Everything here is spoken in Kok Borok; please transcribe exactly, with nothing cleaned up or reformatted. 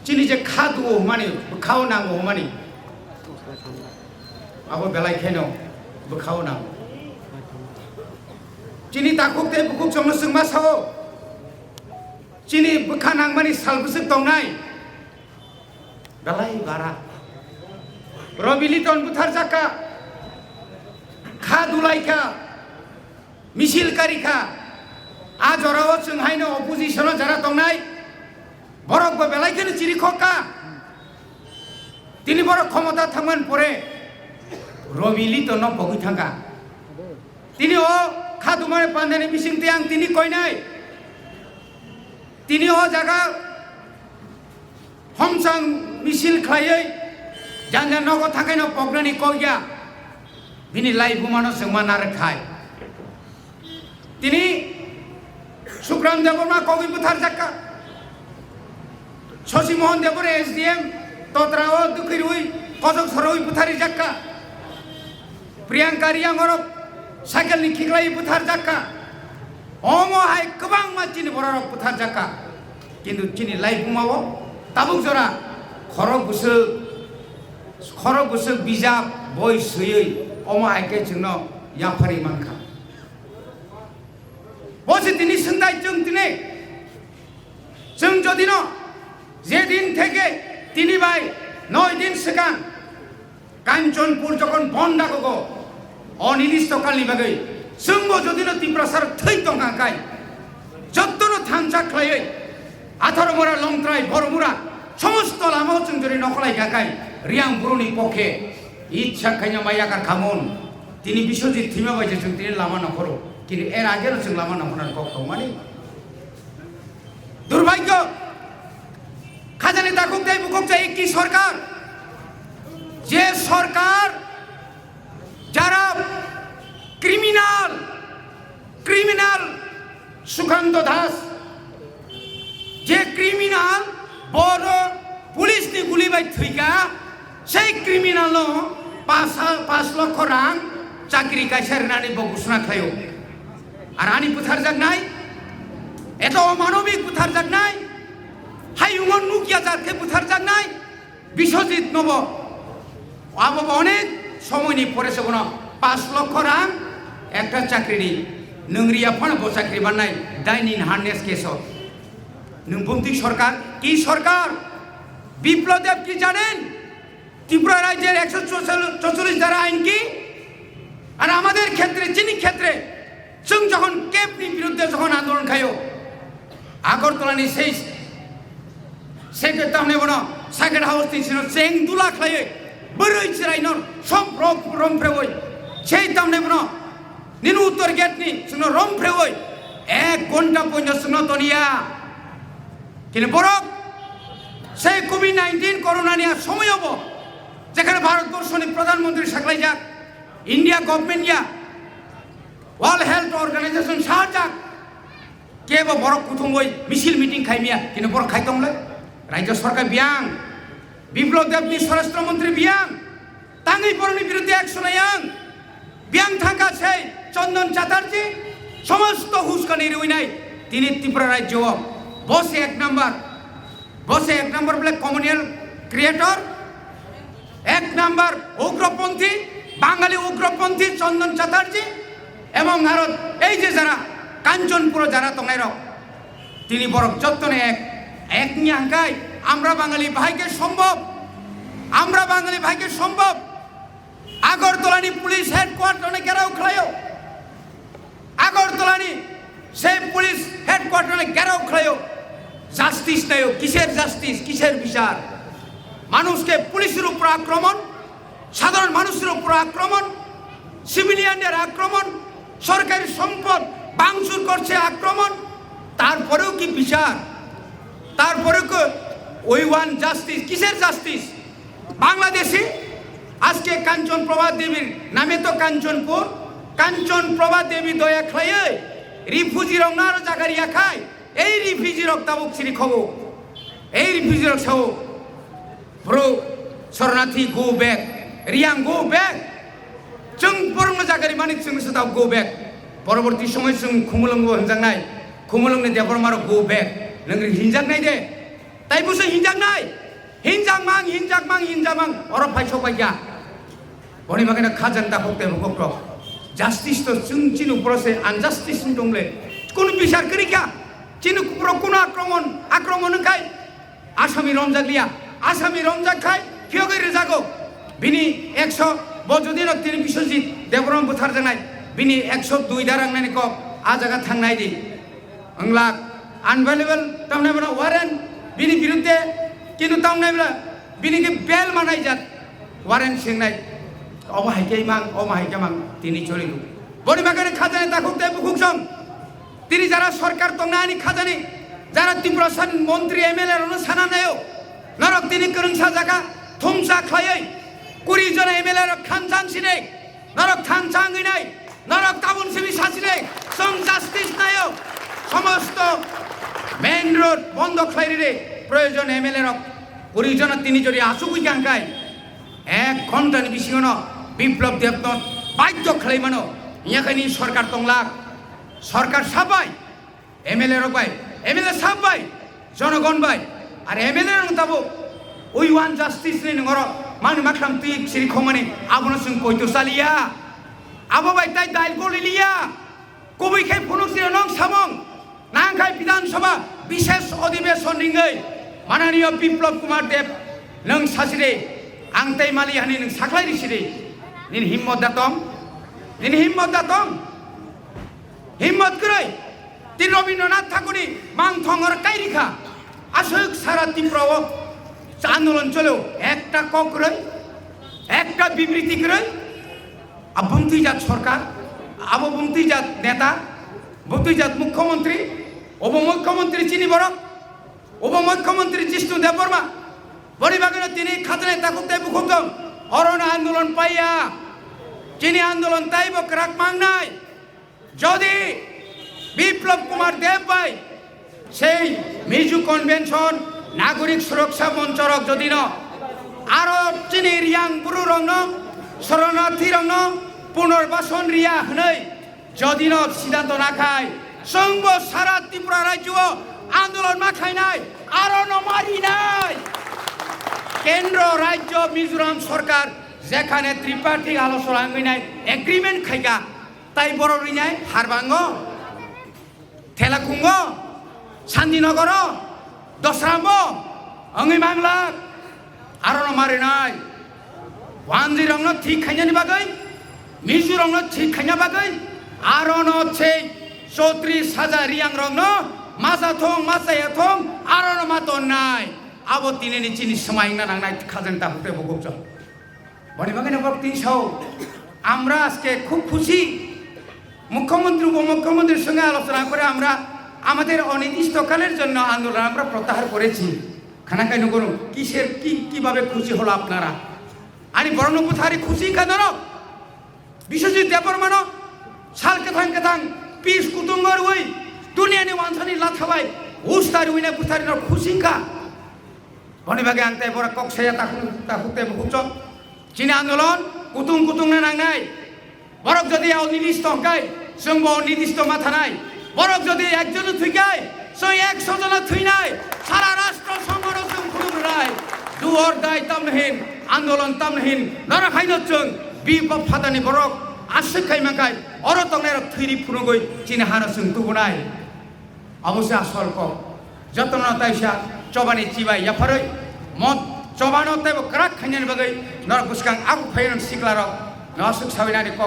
Chini je kha duo hwnmani, bwkhao nango hwnmani, abo belai kheno bwkhao nango. Chini takhuk tei bukhuk chwngno chwngma sao, chini bwkha nangmani sal bwswk tongnai belai bara. Robi Liton butharjakha, kha dulaikha, misil karikha. A jorao chwng haino opposition-o jara tongnai, borokbo belai kheno chirikhokha. Tini borok khomota thangmani pore Robi Litonno pogwi thangkha. Tini o kha dumani pandani bisingtwi ang tini koinai. Tini o jaga homsang misil khlaiwi janja nogo thangkaino poknani kokya. Bini laibumano chwngma narwk khai. Tini Sukram Debbarma kogwi butharjakha. Shashi Mohan Debbarma S D M Totra o dukhi rwi kojok sorowi butharijakha. Priyanka Riyang oro cycle ni khiklai buthar jakka. Omo hai kwbangma chini bororok buthar jakka. Kintu chini laibuma o tabuk jora khorok bwswk, khorok bwswk bijap boi swiwi omo hai khe chwngno yaphari mankha. Bo se tini swngdai chwng tini. Chwng jodino je din theke tini bai noi din swkang Kanchanpur jokhon bon dagogo, o ninisto kalni bagwi chwngbo jodino Tiprasar thwi tongkha kai, jottono thansa khlaiwi Atharomura, Longtrai, Boromura somosto lamao chwng jodi nokholai kha kai, Riyang buruni pokhe itsa khaina maya kar khamun. Tini Biswajit thwima bai je chwng tini lama nokhoro, kintu er ageno chwng lama nokhornani kok tongmani. Durbhagyo, khajani takhuk tei bukhuk cha ekki sorkar, je sorkar jara criminal, criminal Sukhanto Das, je criminal boro police ni guli bai thwikha, sei criminal no pas, pas lokho rang chakri kaisa rwnani bo ghosna khlaio. Ar ani butharjaknai, eto omanobik butharjaknai, hayungo nukya jat khe butharjaknai, Biswajit nobo, abo bo onek somoini pore se bono pas lokho rang ekta chakri ni, nwng riya phano bo chakri mannai, daini in harness case o. Nwng bumtwi sorkar, ki sorkar? Biplab Deb ki janen? Tripura rajyer ekso chorchollish dhara ain ki? Ar amader khetre, chini khetre, chwng jokhon kebni biruddhe jokhon andolon khaio, Agartala ni sei, sei tamne bono Circuit House ni sino cheng dula khlaiwi, bwrwi chwraino sob rom, romphrewi, sei tamne bono nini uttor gate ni chwngno romphrewi ek ghonta poino chwngno toniya. Kini borok sei covid nineteen corona ni a somoyo bo, jekhane Bharat borso ni Pradhan Mantri saklaijak, India government ya, World Health Organization sajak, kebo borok kuthumwi misil meeting khaimiya, kini borok khai tongle. Rajya sorkar biyang, Biplab Deb ni Swarashtra Mantri biyang, tangwi borokni biruddhe action layang. Biyang thangkha sei Chandan Chatterjee, somosto huskani rwinai tini Tripura rajyo o. Bo se ek number, bo se ek number bole communal creator, ek number ugroponthi, Bangali ugroponthi Chandan Chatterjee, ebong aro ei je jara Kanchanpuro jara tongnairok, tini borok jottoni ek, ek wngya hwnkhe Amra Bangali bahai khe sombhob, Amra Bangali bahai khe sombhob. Agartala ni police headquarter no gherao khlaio. Agartala ni se police headquarter no gherao khlaio. Justice naio, কিসের justice, কিসের বিচার? মানুষকে পুলিশের উপর আক্রমণ, সাধারণ মানুষের উপর আক্রমণ, সিভিলিয়ানদের আক্রমণ, সরকারি সম্পদ ভাঙচুর করছে আক্রমণ, তারপরেও কি বিচার? তারপরেও কি we want justice? কিসের জাস্টিস? বাংলাদেশি আজকে কাঞ্চন প্রভা দেবীর নামে তো কাঞ্চনপুর, কাঞ্চন প্রভা দেবী দয়া খাইয়ে রিফুজি রং আরো জাগার ইয়াখাই, এই রিফুজি রক তাবুক সিরি খবো, এই রিফুজি রক সাবো, bro, শরণার্থী, go back, Reang, go back. Chwng borokno jaga rimani chwng se tao go back. পরবর্তী সময় chwng Khumulwng bo hinjaknai, Khumulwng ni Debbarma rok go back. Nwng hinjaknai de? Tai buso hinjaknai, hinjakmang, hinjakmang, hinjakmang, oro phaisok bai ya. Boni bagwi no khajang dakhuk tei bukhuk rok. Justice to chwng chini uporo se unjustice wng tongle. Kunu bichar kwrwi kha. Chini uporo kunu akromon, akromon wngkhai. Asami romjak liya. Asami romjak khai phiyogwi rwjago. Bini ekso bo jodi no tini Biswajit Debbarma butharjaknai. Bini ekso dui darang nani kok a jaga thangnai di. Wng lak unavailable tamni bono warrant bini biruddhe, kintu tamni bono bini khe bail manai jat warrant singnai. Omo hai khe mang, omo hai khe mang tini choli rw. Boni bagwi khajani takhuk tei bukhuk song. Tini jara sorkar tongnani khajani, jara Tiprasa montri M L A rokno sana naio. Norok tini kwrwngsa jaga thumsa khlaiwi kuri jona M L A rok khanchang sinai. Norok thansa wngwi nai, norok tabun simi sachile, chwng justice naio, somosto main road bondo khlai rire, proyojon M L A rok kuri jona tini jodi asugwi kangkai, ek ghonta ni bisingo no Biplab Debno baidhyo khlai mano, yakhani sorkar tonglak, sorkar sabai, M L A rok bai, M L A sab bai, jonogon bai, ar M L A rok tabuk, "We want justice" ni nungoro, mangni makhlam twi siri khongmani, abono chwng poito chaliya. Abo bai tai dail goli liya. Kubui khai phunuk siro nong samung. Nang khai Bidhan Sabha bishesh odhibeson ringwi, mananiyo Biplab Kumar Deb, nwng sachire, ang tai mali hani nwng saklai risire. Nini himmot da tong? Nini himmot da tong? Himmot kwrwi, tin Rabindranath Thakurni mangthong oro kairi kha. Aswk sara Tripura o andolon cholo, ekta kok kwrwi, ekta bibriti kwrwi. A bumtwi jat sorkar, abo bumtwi jat neta, bumtwi jat mukhyamantri, obo mukhyamantri chini borok, obo mukhyamantri Jishnu Debbarma. Boni bagwino tini khatanai takhuk tei bukhuk tong, oro no andolon paiya. Chini andolon taibo kwrak mangnai. Jodi Biplab Kumar Deb bai sei Mizo Convention, Nagorik Suraksha Monchorok jodi no aro chini Riyang Bururokno, Sharanarthirokno punarbasan riya hwnwi jodi no siddhanto nakhai, chwngbo sara Tripura rajyo o andolon ma khainai, aro no ma rinai. Kendro rajyo Mizoram sorkar jekhane tripartite alochona wngwi nai agreement khaika, tai borok rinai Harbango, Thelakungo, Sandinogoro, Dosrambo wngwi manglak. Arono marinai wanjwi rokno thik khainani bagwi, Mizo rokno thik khaina bagwi, arono sei chotri saja Riyang rokno macha thung, machaya thung, arono ma tonnai. Abo tinini chini swmai wngna nangnai khajani takhuk tei bukhuk chwng. Boni bagwi no borok tini sao, "Amra ajke khub khushi, mukhyamantri, upomukhyamantri songe alochona kore amra amader onidishtokalen jonno andolon amra protyahar korechi." Khana khai nugo no, "Kiser, ki, kibabe khushi holo apnara?" Ani borokno buthari khushi wngkha norok. Biswajit Debbarmano sal kwthang kwthang pis kutung rwi duniyani wansani lathabai usta rwina buthari norok khushi wngkha. Boni bagwi ang tei borok kok saya takhuk, takhuk tei bukhuk chwng. Chini andolon kutung kutung na nangnai. Borok jodi ya onidishto hwnkhe, chwngbo onidishto ma thanai. Borok jodi ekjon thwikhe, chwng ekso jona thwinai. Sara rashtra songhono chwng khulum rwnai. Do or die tamno hin, andolon tamno hin, norok haino chwng bi phatani borok aswk khai mankhai, oro tongnairok thwiri phunugwi chini hano chwng tubunai. Abo se asol kok. Jotono taisa chobani chibai yapharwi, mo chobano teibo kwrak khainani bagwi norok bwskang abu phairok siklarok no aswk sawinani kok.